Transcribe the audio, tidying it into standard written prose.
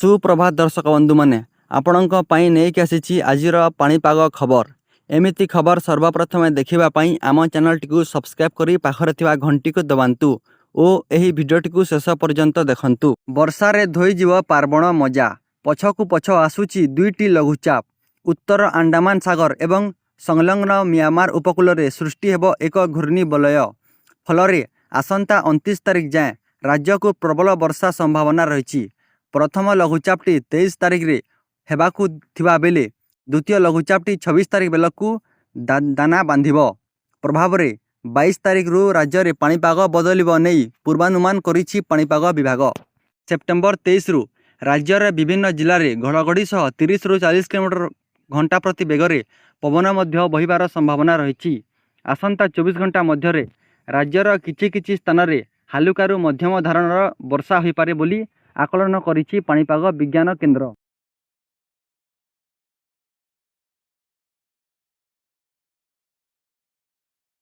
ସୁପ୍ରଭାତ ଦର୍ଶକ ବନ୍ଧୁମାନେ, ଆପଣଙ୍କ ପାଇଁ ନେଇକି ଆସିଛି ଆଜିର ପାଣିପାଗ ଖବର। ଏମିତି ଖବର ସର୍ବପ୍ରଥମେ ଦେଖିବା ପାଇଁ ଆମ ଚ୍ୟାନେଲଟିକୁ ସବସ୍କ୍ରାଇବ୍ କରି ପାଖରେ ଥିବା ଘଣ୍ଟିକୁ ଦବାନ୍ତୁ ଓ ଏହି ଭିଡ଼ିଓଟିକୁ ଶେଷ ପର୍ଯ୍ୟନ୍ତ ଦେଖନ୍ତୁ। ବର୍ଷାରେ ଧୋଇଯିବ ପାର୍ବଣ ମଜା। ପଛକୁ ପଛ ଆସୁଛି ଦୁଇଟି ଲଘୁଚାପ। ଉତ୍ତର ଆଣ୍ଡାମାନ ସାଗର ଏବଂ ସଂଲଗ୍ନ ମିଆଁମାର ଉପକୂଳରେ ସୃଷ୍ଟି ହେବ ଏକ ଘୂର୍ଣ୍ଣିବଳୟ। ଫଳରେ ଆସନ୍ତା 29 ତାରିଖ ଯାଏଁ ରାଜ୍ୟକୁ ପ୍ରବଳ ବର୍ଷା ସମ୍ଭାବନା ରହିଛି। ପ୍ରଥମ ଲଘୁଚାପଟି 23 ତାରିଖରେ ହେବାକୁ ଥିବା ବେଳେ ଦ୍ୱିତୀୟ ଲଘୁଚାପଟି 26 ତାରିଖ ବେଳକୁ ଦାନା ବାନ୍ଧିବ। ପ୍ରଭାବରେ 22 ତାରିଖରୁ ରାଜ୍ୟରେ ପାଣିପାଗ ବଦଳିବ ନେଇ ପୂର୍ବାନୁମାନ କରିଛି ପାଣିପାଗ ବିଭାଗ। ସେପ୍ଟେମ୍ବର 23ରୁ ରାଜ୍ୟର ବିଭିନ୍ନ ଜିଲ୍ଲାରେ ଘଡ଼ଘଡ଼ି ସହ 30ରୁ 40 କିଲୋମିଟର ଘଣ୍ଟା ପ୍ରତି ବେଗରେ ପବନ ମଧ୍ୟ ବହିବାର ସମ୍ଭାବନା ରହିଛି। ଆସନ୍ତା 24 ଘଣ୍ଟା ମଧ୍ୟରେ ରାଜ୍ୟର କିଛି କିଛି ସ୍ଥାନରେ ହାଲୁକାରୁ ମଧ୍ୟମ ଧରଣର ବର୍ଷା ହୋଇପାରେ ବୋଲି ଆକଳନ କରିଛି ପାଣିପାଗ ବିଜ୍ଞାନ କେନ୍ଦ୍ର।